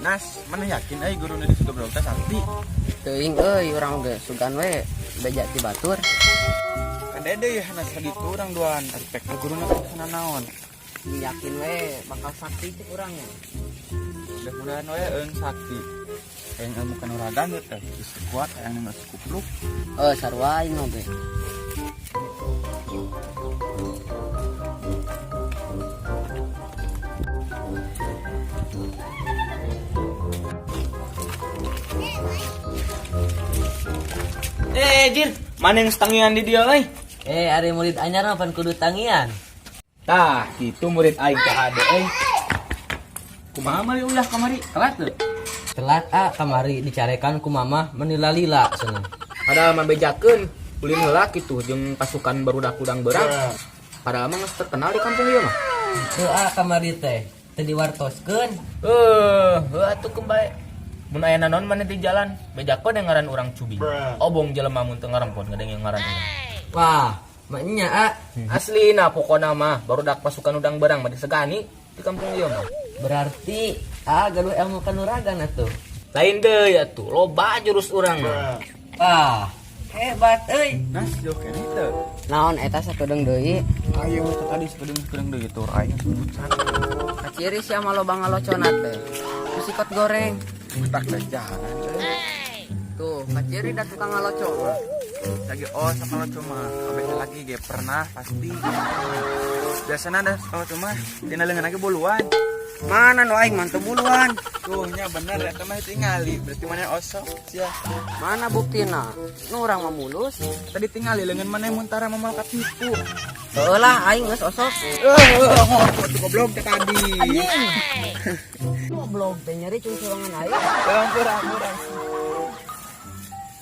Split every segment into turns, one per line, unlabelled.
Nas, mana yakin euy guruna di goblok teh sakti.
Teuing euy urang ge sugan we beja ti batur.
Kan dede ya nas sakitu urang duaan ari pek guruna teh naon.
Yakin we bakal sakti cek urang nya.
Mudah-mudahan we eung sakti. Hayang ilmu kanuragan ieu teh geus kuat hayang geus kupluk.
Eh sarua aing oge.
Eh, Jir, mana yang setangian di dia euy?
Eh, ari murid anyar mah pan kudu tangian.
Tah, kitu murid aing teh hade euy. Kumaha mari ulah kamari? Telat teu?
Telat ah kamari dicarekan ku mama menila-lila cenah.
Padahal mah bejakeun ulin heula kitu jeung pasukan barudak udang beurang. Padahal mah geus terkenal di kampung ieu mah.
Teu ah kamari teh teu diwartoskeun.
Eh, heuh atuh kembali. Mun aya naon maneh di jalan, bejakeun yang ngaran urang cubi. Obong jelema mun teu ngarempon ngadenge ngaran urang.
Wah, maknya ah.
Aslina pokona mah barudak pasukan udang beurang mah disegani di kampung ieu mah.
Berarti ah gaduh ilmu kanuragan atuh.
Lain deui atuh, loba jurus urang mah.
Wah, hebat euy.
Nas jauh keneh teu.
Naon eta sakedeung deui?
Ayo teh tadi sakedeung deui tur aing bucat.
Kaciri sia mah loba ngalocona teh. Sikot goreng.
Tak teh jalan euy.
Tuh, kaciri da tukang ngaloco mah.
Lagi oh sama lo cuma kabeh lagi ge pernah pasti. Biasana ada kalau cuma dina leungeun lagi boluan.
Mana nu aing mah teu buluan.
Tuh nya bener eta mah tingali berarti mana osok sia.
Mana buktina? Nu urang mah mulus.
Tadi tingali leungeun mana muntara moal katipu.
Heueuh lah aing geus osok.
Eh, goblok teh tadi.
Anjing. Goblok teh nyeri cungcurangan aing.
Ampun, ampun.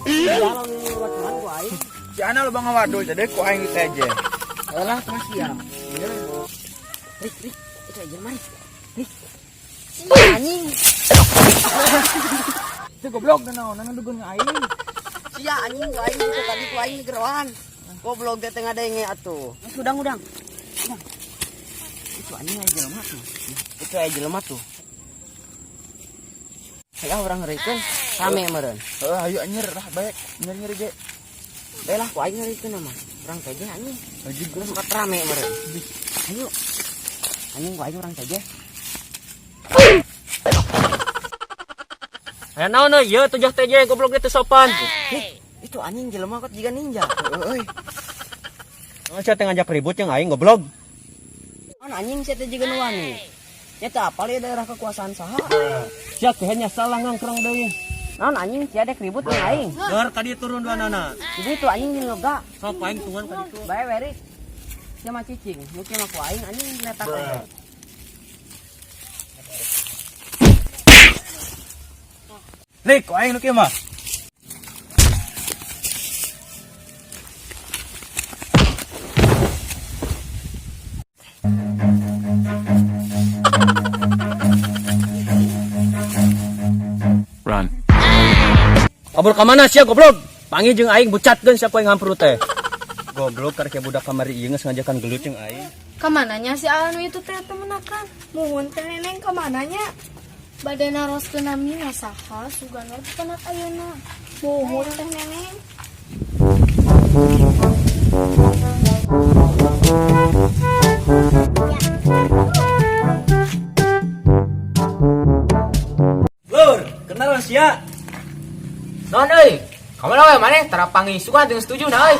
Jalan buat ku aing.
Si Ana lo bang wadul jadi ku aing teh aja.
Heueuh lah kumaha sia. Rik, rik, itu aja mari. Rik. Anjing.
Itu goblok teh naon ngan aing.
Sia anjing ku aing itu tadi ku aing geroan. Goblok teh teu ngadenge atuh. Geus udang-udang. Udang. Itu anjing aya jelema tuh. Itu aya jelema tuh. Saya urang ngeurikeun rame meureun.
Heuh, ayo anjir lah baik nyeri-nyeri ge.
Bae lah ku aing ngeurikeun mah. Urang teh anjing.
Lagi
Geus suka rame meureun. Ayo. Anjing ku aing urang teh.
Aya naon euy, ieu tujuh teh goblok teh sopan.
Ih, itu anjing jelema kok jiga ninja.
Euy.
Naon sia teh ngajak ribut jeung aing goblok.
An anjing sia teh jiga nu wani. Nya teu apal ieu daerah kekuasaan saha.
Sia teh nya salah ngangkrang deui.
Naon anjing sia dek ribut jeung aing.
Dor ka dieu turun duanana.
Jadi itu anjing jeung lega.
Sok aing tungan ka ditu.
Bae werik. Sia mah cicing, nu kieu mah ku aing anjing letak aja.
Rik, ku aing nu kieu mah.
Run.
Kabur ka mana sia goblok? Panggil jeung aing bucatkeun sia ku aing hampru teh. Goblok karek budak kamari ieu geus ngajakan gelut jeung aing.
Kamananya si anu itu teh temenakan? Muhun teh neneng kamananya? Bade naroskeun namina saha sugan we penak ayeuna. Muhun teh neneng.
Lur, kenal sia.
Naon euy? Kamana we maneh tara panggih sugan teu setuju na euy.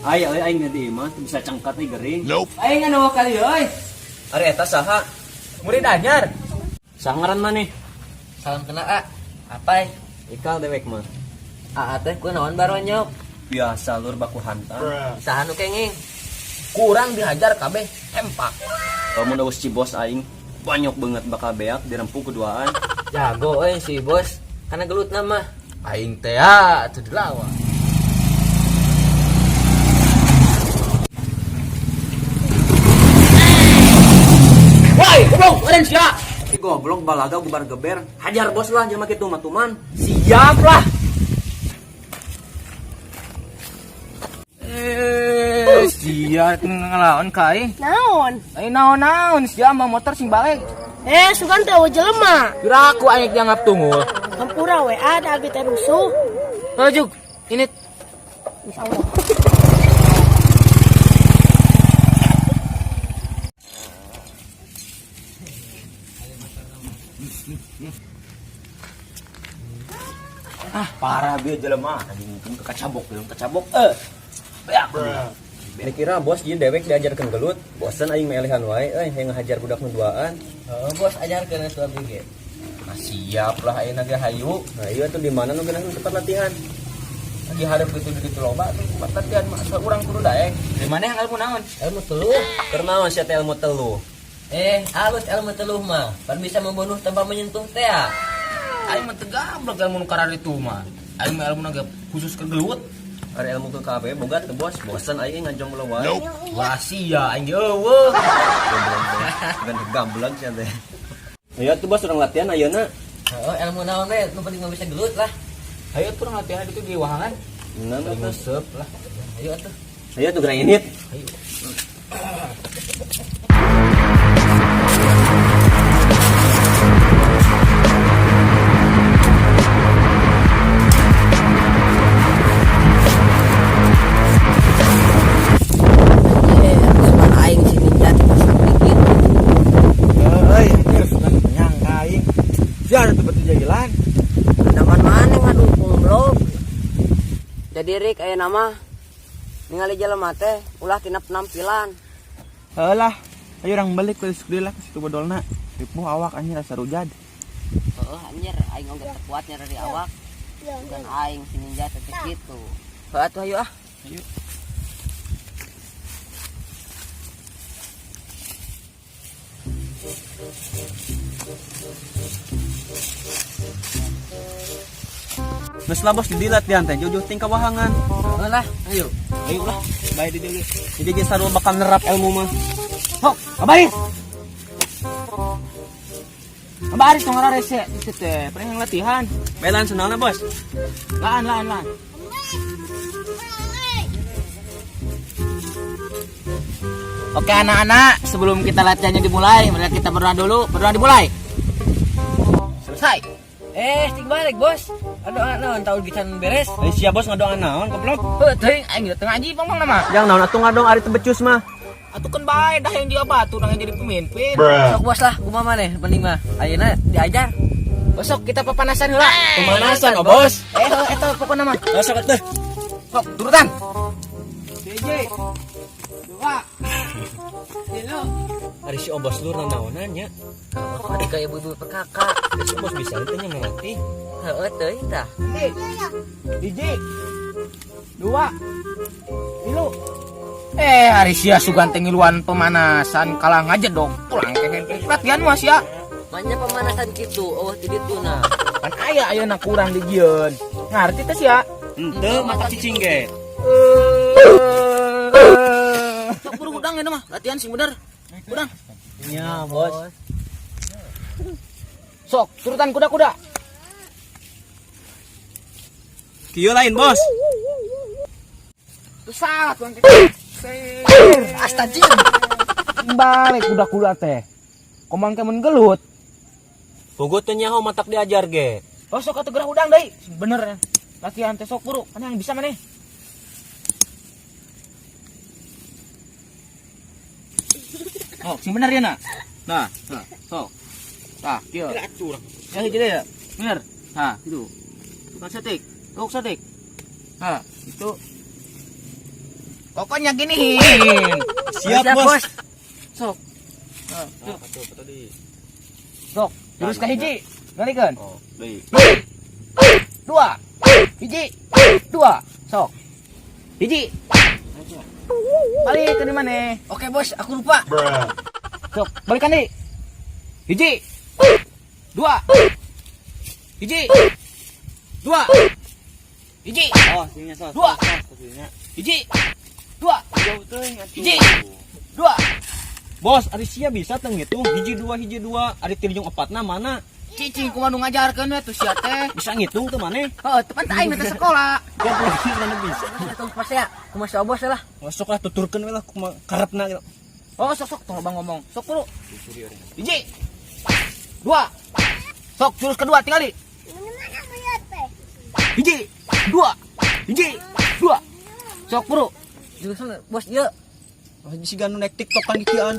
Ai euy aing di imah teu bisa cangkat euy gering.
Aing anu kali euy.
Ari eta saha?
Murid anyar.
Saha ngaran maneh?
Salam kenal ah. Apai?
Ikal dewek mah.
Aa teh kunaon baronyok?
Biasa lur baku hantam.
Saha nu kenging?
Kurang dihajar kabeh tempak.
Lamun eueus si bos aing banyak banget bakal beak dirempu keduaan.
Jago euy si bos. Kana gelut mah.
Aing teh ah teu dilawan. Woi, goblok, eureun sia.
Ih, goblok balaga gubar geber. Hajar bos lah jelema kitu mah tuman.
Siap lah. Sia ngelawan ka aing.
Naon?
Aing naon-naon sia mah motor sing balik.
Eh, sugan teh euweuh jelema.
Piraku aing dianggap tungul.
Hampura we ada abi teh rusuh.
Heuh, ini
Insyaallah.
Ah, parah bieu jelema anjing kacabok belum kacabok eh. Beak.
Dikira bos ieu dewek diajarkeun gelut, bosen aing melehan wae euy hayang ngahajar budak nu duaan.
Heeh, bos ajarkeun atuh abdi ge.
Ah, siap lah ayeuna ge hayu.
Nah, iya tuh di mana nu geunah tempat latihan?
Lagi hareup gitu di ditu loba tuh tempat latihan mah asal urang kudu daek. Di mana yang ilmu naon?
Ilmu teluh.
Keur naon sia teh ilmu teluh?
Eh, halus ilmu teluh mah. Pan bisa membunuh tanpa menyentuh teh. Ya.
Aing mah teu gablek ilmu nu kararitu mah. Aing mah ilmu ge khusus ke gelut.
Ari ilmu ke KB boga teu bos, bosen aing ngajomblo wae.
Wah sia aing ge eueuh.
Bukan gamblang sia teh. Ayo tuh bos urang latihan ayeuna.
Heeh, ilmu naon we, nu penting mah bisa gelut lah.
Ayo tuh urang latihan itu di wahangan.
Nah,
Paling
tuh.
nguseup lah.
Ayo atuh.
Ayo tuh gerang init.
Ayo.
Eh, sugan aing si ninja teh sakti kitu.
Euy, anjir sugan nyangka aing. Sia tuh betul jagilan.
Zaman mana ngadukung blog. Jadi Rik aya nama ningali jelema teh ulah tina penampilan.
Heuh lah. Ayo urang balik ke deui lah ke situ bodolna. Ripuh awak anjir asa rujad.
Heeh anjir aing oge teu kuat nyeri awak. Sugan aing si ninja teh kitu. Heuh atuh ayo ah.
Ayo.
Geus lah bos di latihan teh jauh-jauh ting ka wahangan.
Heeh lah, ayo.
Ayo lah, bae di dieu ge. Jadi ge sarua bakal nerap ilmu mah.
Sok, kabaris. Kabaris tong rese itu teh, pengen latihan.
Belan senangna bos.
Laan laan laan. Oke anak-anak, sebelum kita latihannya dimulai, mari kita berdoa dulu. Berdoa dimulai. Selesai.
Eh, sting balik, bos. Aduh, naon tahu gitan beres.
Ai sia bos ngadoan naon goblok.
Heuh, teuing aing teu ngaji pang nama.
Yang naon atuh ngadong ari teu becus mah.
Atuh kan bae dah yang dia batu, dah yang jadi pemimpin.
Sok bos lah, kumaha maneh penting mah. Ayeuna diajar.
Besok kita pepanasan heula.
Pemanasan oh bos.
Eh, heuh, eta pokona mah.
Sok atuh.
Sok turutan. Hiji. Dua. Tilu.
Ari si obos lur naonan nya.
Ari ka ibu-ibu PKK.
Si bos bisa teh nya ngelatih.
Heeh, teuing tah.
Hiji. Dua. Tilu. Eh, hari sia sugan teh ngiluan pemanasan kalah ngajedog pulang teh latihan mah sia.
Manya pemanasan kitu, eueuh ti ditu nah.
Pan aya ayeuna kurang di jieun. Ngarti teh sia.
Henteu mata cicing ge.
Sok buru hudang ya mah, latihan sing bener. Hudang.
Nya bos.
Sok, turutan kuda-kuda.
Kieu lain bos.
Pesat bang.
Astagfirullah.
Balik kuda-kuda teh. Komang teh mun gelut.
Puguh teu nyaho matak diajar ge.
Oh, sok atuh geura hudang deui. Sing bener. Latihan teh sok buru. Mana yang bisa maneh? Oh, sing bener ya nak. Nah, nah, sok. Tah, kieu. Ya hiji deui ya. Bener. Nah, gitu. Tukang setik. Tukang setik. Nah, itu. Pokoknya gini.
Siap bos.
Sok. Nah, tuh. Sok, terus ke hiji. Galikeun.
Oh, deui.
Dua. Hiji. Dua. Sok. Hiji. Balik ke di mana?
Oke, bos, aku lupa.
Sok, balikan deui. Hiji. Dua. Hiji. Dua. Hiji.
Oh, sini sos.
Dua.
Sini.
Hiji. Dua.
Jauh teuing atuh.
Hiji. Dua.
Bos, ari sia bisa teu ngitung hiji dua, ari tilu jeung opatna mana?
Cicing kumaha nu ngajarkeun we tuh sia teh.
Bisa ngitung teu maneh?
Heuh, teu pan aing teh sekolah.
Goblok mana bisa.
Atuh pas ya, kumaha si bos lah.
Masuk lah tuturkeun we lah kumaha karepna gitu.
Oh, sok sok tong bang ngomong. Sok buru. Hiji. Dua. Sok jurus kedua tinggali. Hiji, dua, hiji, dua. Sok bro.
Jurusna bos ieu.
Oh, si ganu naik TikTok kan kikian.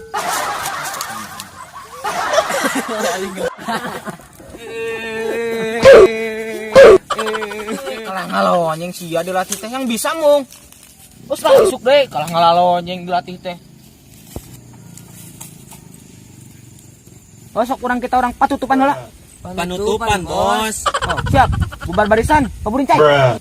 Kalah ngalonyeng sia dilatih teh yang bisa mung. Terus lah isuk deh kalah ngalonyeng dilatih teh. Oh, sok orang kita orang patutupan heula.
Panutupan, Bos.
Oh, siap. Bubar barisan, paburincai.
Bruh.